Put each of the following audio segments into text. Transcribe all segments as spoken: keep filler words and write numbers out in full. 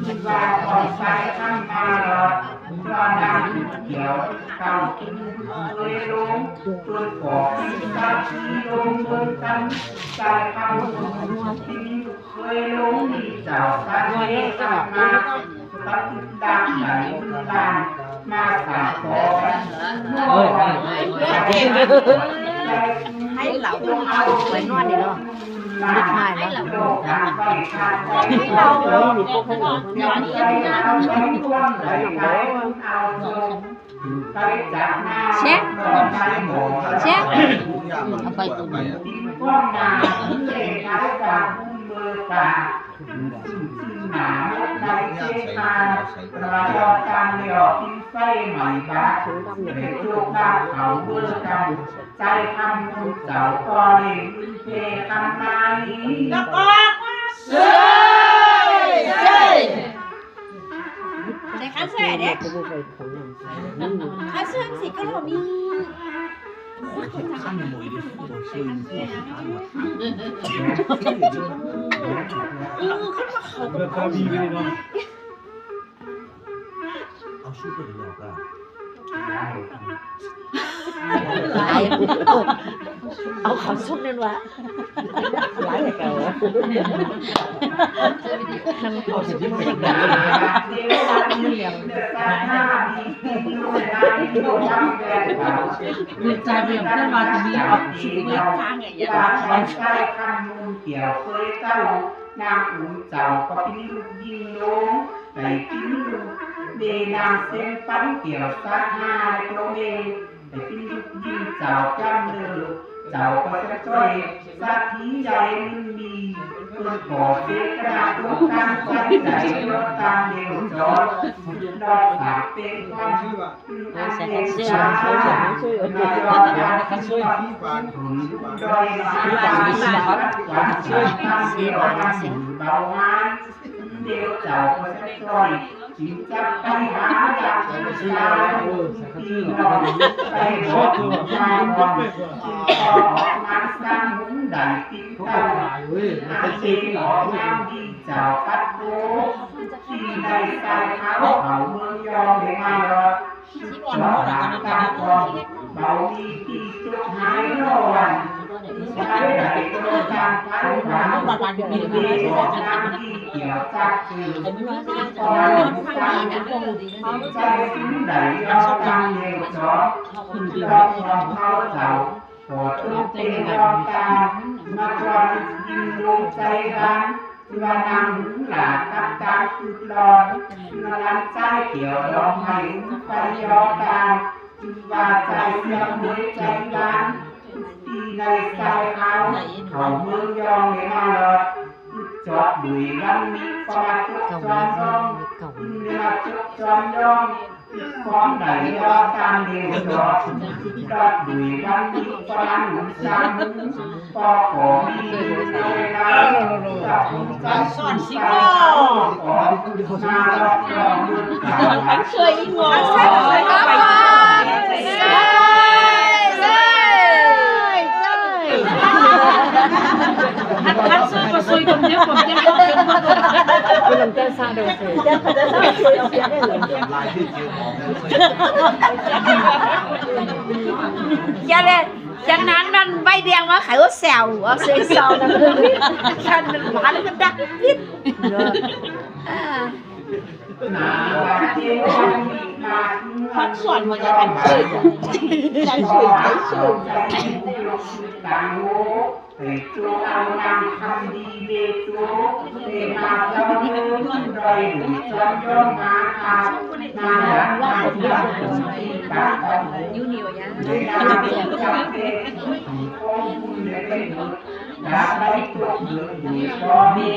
ที่ว่าขอใช้คำมาหลอด เพราะดังเดียวเก่ากินเคยลง จนขอที่สักที่ลงเมืองกัน ใช้คำที่เคยลงมีเจ้าสักที่คำมา ปฏิบัติไหนเมืองบ้าน มาสั่งขอ ให้เหล่าพวกเราไปนอนนี่เนาะ เช็ค เช็ค เอาไปตุน แล้วก็ เซ้ย เซ้ย เซ้ย คันเซ้ยเด้ คันเซ้ยสิก็เรามี เออ คันว่าเขาก็ เอาชุดไปเลยก็ หลาย เอาเขาชุดนั่นวะ หลายแต่เก่า ใจเปลี่ยนเพื่อนมาตรงนี้ เอาชุดเล็ก นางอุ้มเจ้าก็ปิ้นลูกยิงลง ไปปิ้นลูกเดนางเส้นปั้นเกี่ยวสักห้าตัวเมย์ ไปปิ้นลูกยิงเจ้าจำเนิน เจ้าก็จะช่วยสักทีใหญ่มันมี คนขอเสกกระดาษตรงกลางใส่ใส่รถตามเดียวจอด รอดสามเป็นความ เจ้าปัดโต ที่ได้ใส่ขาวเขาเมืองยองได้มาหลอด จอดตามตาก่อน เบาดีที่จุกหายร้อน ใช้ได้ตรงตามทางหวาน มีออกตามที่เกี่ยวจักคือ ก่อนสร้างใจถึงได้ยอมตามเดียวจอด รอบของเขาเจ้า ขอโทษเป็นรองตา มาก่อนยิงดวงใจร้าน เพื่อนางหลาตัดตาคือรอน เพื่อร้านใจเกี่ยวดอกไม้ไฟยอตา คือว่าใจเสื่อมหัวใจร้าน ที่ในใจเขา เขาเมืองยองในมาหลอด คือจอดดุยวันนี้ประมาณทุกจอมยอง คือมาทุกจอมยอง ของไหนรอตามเดียวรอ รอดดุยวันนี้ประมาณหนึ่งสาม ปอขอมีเวลา สอนสิบโล ช่วยอีกหน่อย คันช่วยก็ช่วยคนเดียว คนเดียว อย่าเลย อย่างนั้นมันใบเดียวมาขายว่าแซว เอาเซลล์แซวนะ มันหวานแล้วมันดักนิด อ่า คันสอนมันจะคันชื่อ คันชื่อ คันชื่อ ยูนิโอยัง อยากได้ตัวเดียวอยู่พ่อแม่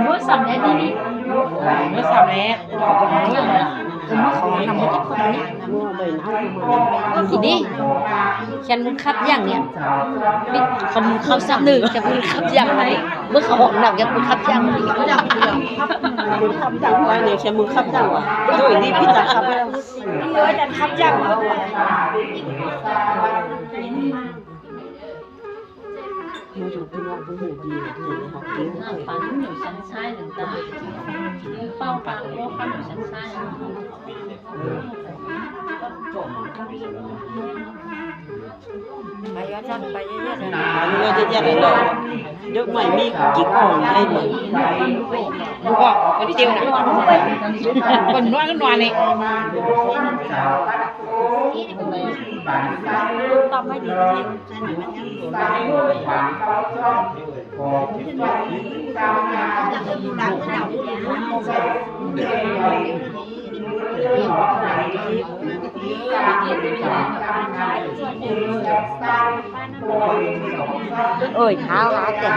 Mưa sầm đấy đi. Mưa sầm đấy. Mưa sầm đấy. Mưa sầm đấy. Thì đi. Khen khắp giang nhỉ. Đi. Không, không sắp nữa, khen khắp giang này. Mưa không hỏng nào, khen khắp giang. Khắp giang này, khen khắp giang. Rồi đi, pizza khắp giang. Khắp giang. Duk mai mi ki kong ai ni. Ko ko di teu na. Ko nua ko nua ni. Ơi, tháo hả kìa.